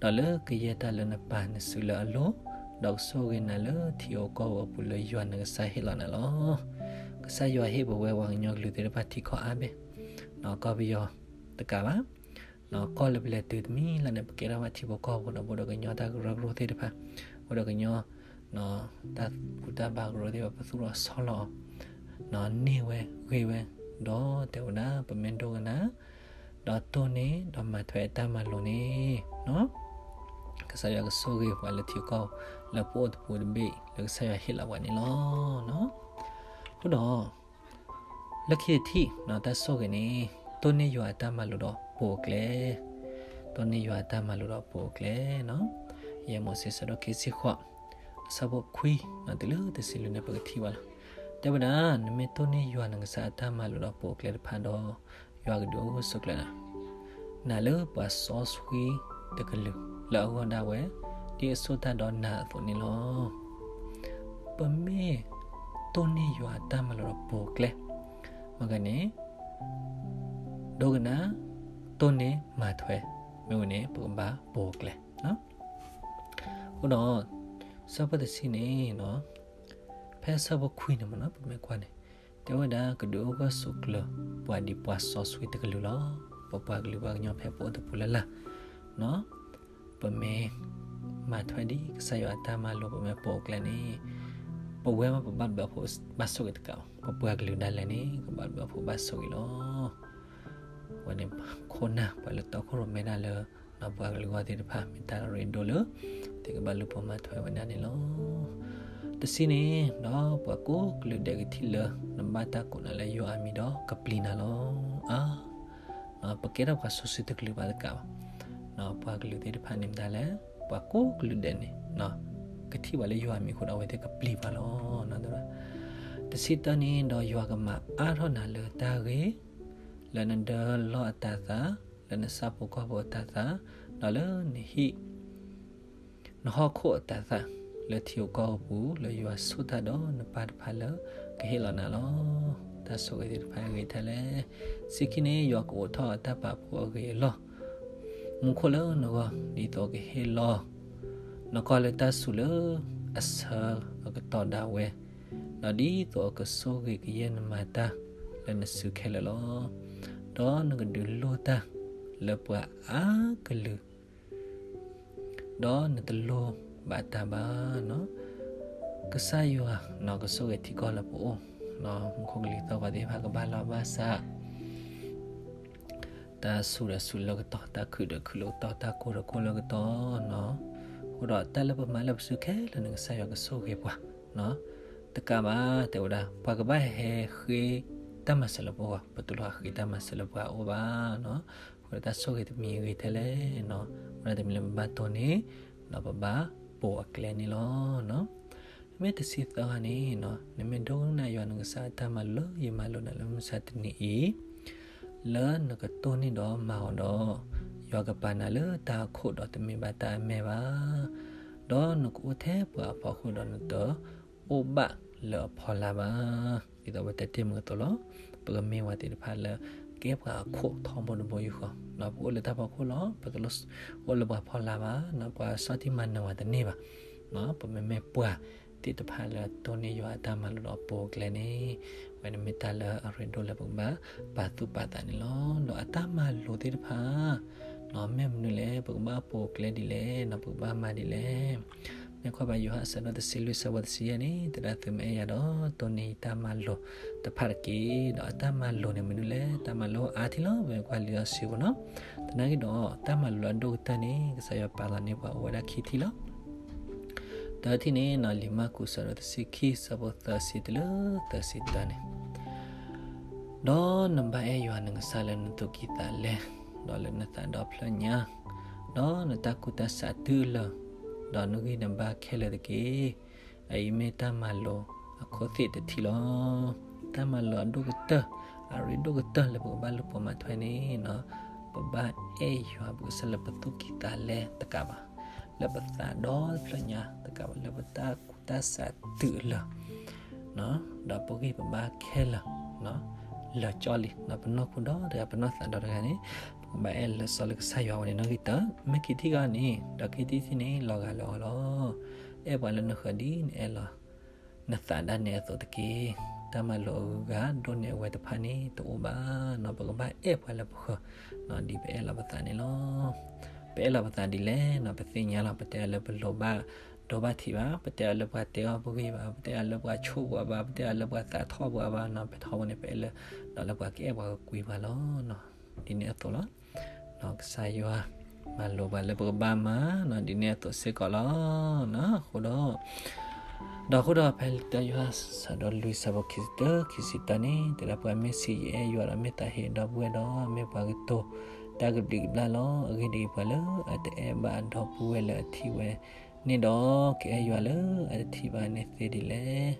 ဒီးလၢကယဲၢ်တၢ်လၢနပာ်နစုလၢအလိၤ, ဒီးကဆိၣ်ဂ့ၤနၤလၢထံဧိၤကီၢ်ဧိၤအပူၤလၢယွၤနကစၢ်ဟ့ၣ်လီၤနၤလီၤ. ကစၢ်ယွၤဟ့ၣ်ပဝဲပှၤကညီကလုာ်သ့ၣ်တဖၣ်ထံကီၢ်အါဘ့ၣ်, ကီၢ်ပယီၤတကးဘၣ် ကီၢ်လၢပလဲၤတုၤတမံၤလၢ်န့ၣ် ပကဲထီၣ်ဘၣ်ထံဖိကီၢ်ဖိဒီး ပအိၣ်ဒီးကညီတၢ်ကရၢကရိသ့ၣ်တဖၣ်, အိၣ်ဒီးကညီ တၢ်ဘူၣ်တၢ်ဘါကရၢသ့ၣ်တဖၣ် ပသူၣ်ထီၣ်ဆီလီၤအီၤ, န့ၢ်ဝဲဂ့ၤဝဲ, ဒီးတဲဝဲဒၣ် ပမ့ၢ်ဒိကနၣ် ဒီးတိၢ်န့ၢ်ဒီးမၤထွဲအတၢ်မၤလိာ်န့ၣ် ကစၢ်ယွၤကဆိၣ်ဂ့ၤပှၤလၢထံကီၢ် လၢပအိၣ်တပူၤတဘ့ၣ် လၢကစၢ်ယွၤဟ့ၣ်လီၤပှၤန့ၣ်လီၤ. အဃိဒီး လၢခံတထံၣ် တၢ်ဆိၣ်ဂ့ၤန့ၣ် တိၢ်န့ၢ်ယွၤအတၢ်မၤလိာ်ဒီးပိာ်အကျဲ, တိၢ်န့ၢ်ယွၤအတၢ်မၤလိာ်ဒီးပိာ်အကျဲ, ယဲၢ်မိၤၡ့ ဆၢဒိၣ်ခံဆံဃိး အဆၢဖိခွံ တုၤလၢတဆံလွံၢ်န့ၣ် ပကထံၣ်ဘၣ်လီၤ. တဲဝဲဒၣ် နမ့ၢ်တိၢ်န့ၢ်ယွၤနကစၢ်အတၢ်မၤလိာ်ဒီးပိာ်အကျဲတဖၣ်ဒီး ယွၤကဒုးအိၣ်ဂၢၢ်ဆိးကျၢၤနၤ နၤလၢပှၤစီဆှံတကလုာ် လၢအဂီၢ်ဒၣ်ဝဲ ဒ်အဆိၣ်တၢ်ဒီးနၤအသိးန့ၣ်လီၤ. ပမ့ၢ်တိၢ်န့ၢ်ယွၤအတၢ်မၤလိာ်ဒီးပိာ်အကျဲ, မ့ၢ်ဂ့ၤန့ၣ် ဒိကနၣ်, တိၢ်န့ၢ် မၤထွဲ, မ့ၢ်ဝဲန့ၣ် ပကဘၣ်ပိာ်အကျဲ. အဃိဒီး ဆၢဖိတဆံန့ၣ် ဖဲဆၢဖိခွံန့ၣ်မ့ၢ်နီၤ ပမ့ၢ်ကွၢ်န့ၣ် တဲဝဲဒၣ် ကဒုးအိၣ်ဂၢၢ်ဆိးကျၢၤ ပှၤဒ်ပှၤစီဆှံတကလုာ်လီၤ. ပပှၤကလုာ်ပှၤကညီဖဲပအိၣ်တပူၤလၢ်လၢ် ပမ့ၢ်မၤထွဲဒ်ကစၢ်ယွၤအတၢ်မၤလိာ် ပမ့ၢ်ပိာ်အကျဲန့ၣ် ပဝဲမ့ၢ်ပဘၣ်ဘျုးဖိဘၣ်ဆိၣ်ဂ့ၤတကးဘၣ်, ပပှၤကလုာ်ဒၣ်လဲာ်န့ၣ် ကဘၣ်ဘျုးဖိဘၣ်ဆိၣ်ဂ့ၤလီၤ. ဝဲန့ၣ် ခိၣ်နၢ်ပှၤလၢတီခိၣ်ရိၣ်မဲဒၣ်လၢ ပှၤကလုာ်အဂီၢ်သ့ၣ်တဖၣ် မ့ၢ်တၢ်ရ့ဒိၣ်လၢ သ့ၣ်ကဘၣ်လူၤပိာ်မၤထွဲဝဲဒၣ်န့ၣ်လီၤ. တဆံန့ၣ် ဒီးပှၤကိးကလုာ်ဒဲးကထံၣ်လၢ နဘၣ်တၢ်ကိးနၤလၢယွၤအမံၤဒီးကပျံၤနၤလီၤ. အါ ပကဲထီၣ်ပှၤစီဆှံတကလုာ်ဘၣ်တကးဘၣ်, ပှၤကလုာ်သ့ၣ်တဖၣ်န့ၣ်မ့ၢ်ဒၣ်လဲၣ်, ပှၤကိးကလုာ်ဒဲးန့ၣ် ကထံၣ်ပှၤလၢယွၤအမံၤအဃိဒီး အဝဲသ့ၣ်ကပျံၤပှၤလီၤ. တဆံတၢန့ၣ် ဒီးယွၤကမၤအါထီၣ်နၤလၢတၢ်ဂ့ၤ, လၢနဒၢလီၢ်အတၤသၣ်, လၢနဆၣ်ဖိကီၢ်ဖိအတၤသၣ်, ဒီးလၢနဟံၣ် နဟီၣ်ခိၣ်အတၤသၣ်, လၢထံဧိၤကီၢ်ဧိၤပူၤ လၢယွၤဆိၣ်တၢ်ဒီးနပၢ်တဖၣ်လၢကဟ့ၣ်လီၤနၤလီၤ. တၢ်ဆိၣ်ဂ့ၤသ့ၣ်တဖၣ်ဂ့ၤထဲလဲၣ်. တဆံခံန့ၣ် ယွၤကအိးထီၣ်အတၢ်ပာ်ဖှိၣ်အဂ့ၤအလီၢ် မူခိၣ်လၢနဂီၢ် ဒ်သိးကဟ့ၣ်လီၤ နကီၢ်လၢတၢ်စူၤလၢအဆၢအကတီၢ်ဒၣ်ဝဲ, ဒီးဒ်သိးအကဆိၣ်ဂ့ၤကယဲၢ်နမၤတၢ်လၢနစုခဲလၢာ်လီၤ. ဒီးနကဒုးလိၣ်တၢ်လၢပှၤအါကလုာ် ဒီးနတလိၣ်ဘၣ်တၢ်ဘၣ်. ကစၢ်ယွၤန့ၣ် ကဆိၣ်ဂ့ၤထံကီၢ်လၢပအိၣ်, မူခိၣ်ကလံၤသီၣ်ပှၤသ့ၣ်တဖၣ်ကဘၣ်လီၤဘၣ်စး, တၢ်စူၤဒီးစူၤလၢကတီၢ်, တၢ်ခုၣ်ဒီးခုၣ်လၢကတီၢ်, တၢ်ကိၢ်ဒီးကိၢ်လၢကတီၢ်န့ၣ်. အဃိဒီးတၢ်လၢပမၤလၢပစုခဲလၢာ်န့ၣ် ကစၢ်ယွၤကဆိၣ်ဂ့ၤပှၤ တကးဘၣ် တဲဝဲဒၣ် ပှၤကဘၣ်ဟဲဃ့တၢ်မၤစၢၤလၢပဂီၢ်, ပတူၢ်လိာ်ဃ့တၢ်မၤစၢၤလၢပှၤအအိၣ်ဘၣ်န့ၣ်. အဃိဒီးတၢ်ဆိၣ်ဂ့ၤတမံၤဂ့ၤထဲလဲၣ်န့ၣ်, အဃိဒီးတမံၤလၢပဘၣ်တိၢ်န့ၢ်, ဒီးပဘၣ်ပိာ်အကျဲန့ၣ်လီၤ. မ့ၢ်တဆံသၢဂၤန့ၣ်, နမ့ၢ်ဒိကနၣ်ယွၤနကစၢ်အတၢ်မၤလိာ်လၢယမၤလိာ်နၤလၢမုၢ်မဆါတနံၤအံၤ, လၢနကတိၢ်န့ၢ်ဒီးမၤအီၤဒီး, ယွၤကပာ်နၤလၢတၢ်အခိၣ်ဒီးတမ့ၢ်ဘၣ်တၢ်အမဲၢ်ဘၣ်. ဒီးနကအိၣ်ထဲပှၤအဖီခိၣ်ဒီးနတအိၣ်ဘၣ်လၢအဖီလာ်ဘၣ်. ဒ်သိးပတဲတ့ၢ်မုာ်အသိးလီၤ. ပကမ့ၢ်ပှၤသ့ၣ်တဖၣ်လၢကဲပှၤအခိၣ်ထီဘိတဘိယူၢ်ဃီ, ပကအိၣ်လၢတၢ်ဖီခိၣ်လီၤ. ပတလိၣ်အိၣ်လၢပှၤဖီလာ်ဘၣ်, ပှၤဆီၣ်တံၢ်မၤနၢၤဝဲတန့ၢ်ဘၣ်. ပမ့မ့ၢ်ပှၤသ့ၣ်တဖၣ်လၢတိၢ်န့ၢ်ယွၤအတၢ်မၤလိာ်ဒီးအပူၤအကျဲန့ၣ်, အဝဲန့ၣ်မ့ၢ်တၢ်လၢအရ့ဒိၣ်လၢပကဘၣ်ပာ်သူၣ်ပာ်သးန့ၣ်လီၤ. ဒီးအတၢ်မၤလိာ်သ့ၣ်တဖၣ် မ့ၢ်မနုၤလဲၣ်, ပကဘၣ်ပူၤအကျဲဒ်လဲၣ်, ပကဘၣ်မၤဒ်လဲၣ်. မ့ၢ်ကွၢ်ဘၣ်ယိၤဟၣ်အဆၢဒိၣ်တဆံလွံၢ်အဆၢဖိတဆံယဲၢ်န့ၣ်, တဒၣ်သုမ့ၢ်အဲၣ်ယၤဒီး တိၢ်န့ၢ်ယတၢ်မၤလိာ်တဖၣ်တက့ၢ်. ဒီးအတၢ်မၤလိာ်န့ၣ်မနုၤလဲၣ်, တၢ်မၤလိာ်အါထံလီၤ. ပမ့ၢ်ကွၢ်လံာ်စီဆှံပူၤနီၤ, သနာ်က့ဒီး တၢ်မၤလိာ်အဒိၣ်ကတၢၢ်န့ၣ် ကစၢ်ယွၤပာ်လီၤန့ၢ်ပှၤအိၣ်ဝဲဒၣ်ခံထံၣ်လီၤ. တထံၣ်န့ၣ် လံာ်မၢ်ကူးအဆၢဒိၣ်တဆံခံအဆၢဖိသၢဆံတုၤလၢသၢဆံတၢန့ၣ်, ဒီးနဘၣ်အဲၣ်ယွၤနကစၢ်လၢနသူၣ်ကံၢ်သးလဲ, ဒီးလၢနသးဒီဖျၢၣ်ညါ, ဒီးနတၢ်ကူၣ်တၢ်ဆးတုၤလၢာ်, ဒီးနဂံၢ်နဘါခဲလၢာ်တက့ၢ်. အအံၤမ့ၢ်တၢ်မၤလိာ်အခိၣ်သ့ၣ်တထံၣ်လီၤ. တၢ်မၤလိာ်အဒိၣ်ကတၢၢ်, အရ့ဒိၣ်ကတၢၢ်လၢပကဘၣ်လူၤပိာ်မၤထွဲန့ၣ်, ပဘၣ်အဲၣ်ယွၤပကစၢ်လၢပသူၣ်ကံၢ်သးလဲတကးဘၣ်, လၢပသးဒီဖျၢၣ်ညါတကးဘၣ်, လၢပတၢ်ကူၣ်တၢ်ဆးတုၤလၢာ်, ဒီးပဂံၢ်ပဘါခဲလၢာ်, လၢာ်ကၠီလံ, ပနီၢ်ခိဒီတဂၤ ပနီၢ်သးဒီတဂၤန့ၣ်, ပကဘၣ်အဲၣ်လၢစီလၢကစၢ်ယွၤဝဲန့ၣ်နီၣ်ဂံၢ်တၢ, မ့ၢ်ခံထံၣ်ဂီၢ်န့ၣ်, ဒီးခံထံၣ်တထံၣ်န့ၣ် လီၤဂာ်လၢအီၤလီၤ. အဲၣ်ပှၤလၢနဃၢၤဒ်နအဲၣ်လီၤနသးဒၣ်နဲအသိးတက့ၢ်. တၢ်မၤလိာ်အဂုၤအဂၤဒိၣ်န့ၢ်အဝဲတဖၣ်န့ၣ်တအိၣ်ဘၣ်, ပကဘၣ်အဲၣ်ပှၤလၢပဃၢၤ, ဒ်ပအဲၣ်လီၤပသးန့ၣ်လီၤ. ပအဲၣ်လီၤပသးဒ်လဲၣ်, ပသ့ၣ်ညါလီၤ, ပတဲအီၤလၢပလိၤဘၣ်ဒိဘၣ်ထံးဘၣ်, ပတဲအီၤလၢပှၤတဲအီၤပဂ့ၢ်ဘၣ်, ပတဲအီၤလၢပှၤဆိၣ်ပှၤဘၣ်, ပတဲအီၤလၢပှၤသးထီၣ်ပှၤဘၣ်, ပထီဘိန့ၣ် ပအဲၣ်လၢ, ဒီးလၢပှၤကအဲၣ်ပှၤကကွံပှၤလီၤ. ဒ်န့ၣ်အသိးလီၤ. ကစၢ်ယွၤမၤလိာ်ပှၤလၢပကဘၣ်မၤ, ဒ်န့ၣ်အသိးစ့ၢ်ကီးလီၤ. အဃိဒီး, ဒီးအဃိဒီးဖဲလံာ်တၢယိၤဟၣ်ဆၢဒိၣ်လွံၢ်ဆၢဖိခံဆံတၢ ခံဆံတၢန့ၣ်, တဲဒၣ်ပှၤမ့ၢ်ဆံးယအဲၣ်ယွၤဒီးမ့ၢ်သးဟ့အဒီပုၢ်ဝဲၢ်ဒီး မ့ၢ်ပှၤကတိၤတၢ်ကဘျံးကဘျၣ်လီၤ. အဂ့ၢ်ဒ်အံၤ, ပှၤလၢအတအဲၣ်ဘၣ်အဒီပုၢ်ဝဲၢ်လၢအထံၣ်ဝဲန့ၣ်ဒီး ကအဲၣ်ယွၤလၢအတထံၣ်ဘၣ်န့ၣ်သ့ဒ်လဲၣ်.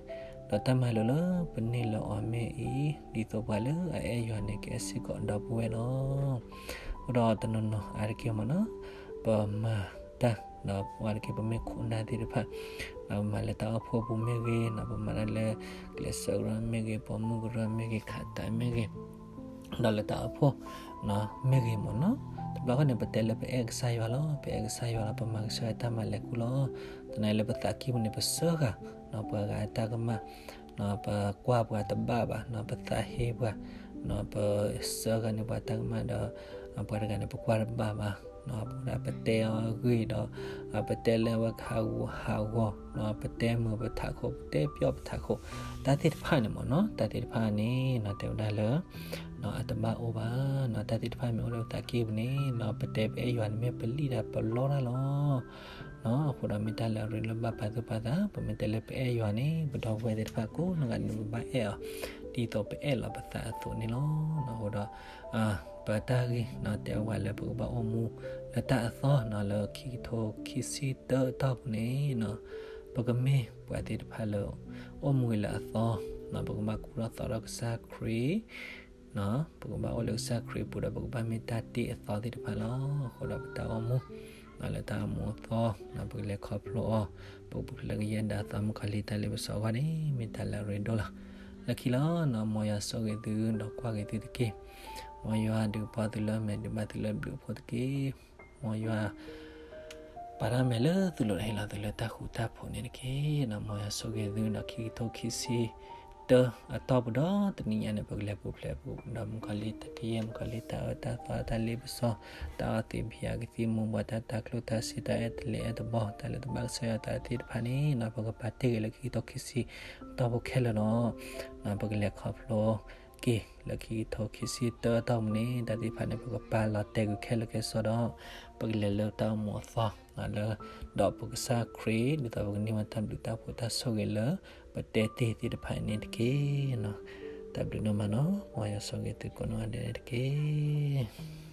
ဒီးတၢ်မၤလိာ်လၢပန့ၢ်လၢအီၤမ့ၢ်အံၤ, ဒ်သိးပှၤလၢအအဲၣ်ယွၤန့ၣ် ကအဲၣ်စ့ၢ်ကီးအဒီပုၢ်ဝဲၢ်လီၤ. အဃိဒီးတနီၤနီၤအါတက့ၢ်မ့ၢ်နီၤ, ပမၤတၢ်ဒီးပှၤတက့ၢ် ပမ့ၢ်ခိၣ်နၢ်သ့ၣ်တဖၣ်, ပမၤလၢတၢ်အိၣ်ဖှိၣ်ပူၤမ့ၢ်ဂ့ၤ, ပမၤတၢ်လၢကျဲးစၢးကရၢမ့ၢ်ဂ့ၤ, ပိာ်မုၣ်ကရၢမ့ၢ်ဂ့ၤ, ခးတးမ့ၢ်ဂ့ၤ, ဒီးလၢတၢ်အိၣ်ဖှိၣ်မ့ၢ်ဂ့ၤမ့ၢ်နီၤ, တဘျီဃီန့ၣ် ပတဲလၢပအဲၣ်ကစၢ်ယွၤလီၤ, ပအဲၣ်ကစၢ်ယွၤလီၤ, ပမၤကစၢ်ယွၤတၢ်မၤလၢာ်ကူၣ်လီၤ. သနာ်က့လၢပသးကံၢ်ပူၤန့ၣ် ပစၢဃာ်ပှၤဂၤအတၢ်ကမၣ်, ပကွၢ်ပှၤတဘၣ်ဘၣ်, ပသးဟ့ပှၤ, ပစၢဃာ်န့ၢ်ပှၤတၢ်ကမၣ်ဒီး ပှၤတဂၤန့ၣ် ပကွၢ်တဘၣ်ဘၣ်, ပတဲအီၤအဂ့ၢ်ဒီး ပတဲလၢအဝဲကဟးဂူာ်ဟးဂီၤ, ပတဲမုာ်ပထးခိၣ်, ပတဲပျီၣ်ပထးခိၣ်, တၢ်သ့ၣ်တဖၣ်န့ၣ်မ့ၢ်နီၤ, တၢ်သ့ၣ်တဖၣ်န့ၣ် တဲဝဲဒၣ်လၢ အတဘၣ်အိၣ်ဘၣ်, တၢ်သ့ၣ်တဖၣ်မ့ၢ်အိၣ်လၢပသးကံၢ်ပူၤန့ၣ် ပတဲပအဲၣ်ယွၤန့ၣ်မ့ၢ်ပလံၣ်တၢ်ပလီတၢ်လီၤ. အဃိဒီးမ့ၢ်တၢ်လၢအရ့ဒိၣ်လၢဘၣ်ပာ်သူၣ်ပာ်သး, ပမ့ၢ်တဲလၢပအဲၣ်ယွၤန့ၣ် ပဒီပုၢ်ဝဲၢ်သ့ၣ်တဖၣ်ကိးနီၢ်ဂၤန့ၣ် ပဘၣ်အဲၣ်အီၤ ဒ်သိးပအဲၣ်လီၤပသးအသိးန့ၣ်လီၤ. အဃိဒီး ပတၢ်ဂ့ၢ်တဲဝဲလၢပကဘၣ်အိၣ်မူ လၢတၢ်အသီလၢခံကထိခံဆံတၢအတီၢ်ပူၤန့ၣ် ပကမ့ၢ်ပှၤသ့ၣ်တဖၣ်လၢ အိၣ်မူလၢအသီ, ပကဘၣ်ကူထီၣ်သီထီၣ်ကစၢ်ခရံာ်, ပကဘၣ်အိၣ်လၢကစၢ်ခရံာ်အပူၤဒီး ပကဘၣ်မ့ၢ်တၢ်တ့အသီသ့ၣ်တဖၣ်လီၤ. အဃိဒီးပတၢ်အိၣ်မူ လၢတၢ်အိၣ်မူအသီ ပကလဲၤခီဖျိအီၤ, ပကပူၤဖျဲးလၢကယဲၢ်ဒၣ်အသီ မုၣ်ကီၤလံၢ်တၢ်လ့ပစီအဂီၢ်န့ၣ် မ့ၢ်တၢ်လၢအရ့ဒိၣ်လီၤ. လၢခံလီၤ, မ်ယွၤဆိၣ်ဂ့ၤသုဒီးကွၢ်ဂ့ၤသုတက့ၢ်. မ်ယွၤဒုးကပီၤသုလၢမဲာ် ဒုးဘၣ်သုလၢဘျုးအဖိတက့ၢ်. မ်ယွၤ ပာ်တၢ်မဲာ်လၢသုလိၤဒီးဟ့ၣ်လီၤသုလၢတၢ်ဃူတၢ်ဖိးန့ၣ်တက့ၢ်. မ်ယွၤဆိၣ်ဂ့ၤသုဒီးခံကထိခံဆံတၢအတီၢ်ပူၤဒီး တနံၤညါန့ၣ် ပကလဲၤပူၤဖျဲးပူၤဒီး မုၣ်ကီၤလံၢ်တကယဲၢ် မုၣ်ကီၤလံၢ်တၢ်အၢတၢ်သီတၢ်လ့ပစီ တၢ်အီသံးဖံးအကသံၣ်မူၤဘှီး တၢ်တၤကျိၣ်တၤစ့ တၢ်အဲၣ်တလ့ၤအဲၣ်တဘီ တၢ်လၢတဘၣ်ကစၢ်ယွၤသးသ့ၣ်တဖၣ်န့ၣ် ပကပာ်တ့ၢ်ဂ့ၤလၢခံကထိခံဆံတီၢ်ပူၤခဲလၢာ်လီၤ. ပကလဲၤခီဖျိက့ၤလၢခံကထိခံဆံတၢတီၢ်ပူၤန့ၣ် တၢ်သ့ၣ်တဖၣ်န့ၣ် ပကပာ်လီၤတဲာ်ကွံာ်ခဲလၢာ်ခဲဆ့ဒီး ပကလဲၤလၢတၢ်အိၣ်မူအသီ လၢ ဒီးပကစၢ်ခရံာ် ဒ်သိးပကန့ၢ်ဝဲတၢ်ဘျုးတၢ်ဖှိၣ်တၢ်ဆိၣ်ဂ့ၤလၢ ပတဲတ့ၢ်သ့ၣ်တဖၣ်အံၤန့ၣ်တက့ၢ်. တၢ်ဘျုးဒိၣ်မးနီၤ မ်ယွၤဆိၣ်ဂ့ၤသုကိးနီၢ်ဂၤဒဲးန့ၣ်တက့ၢ်.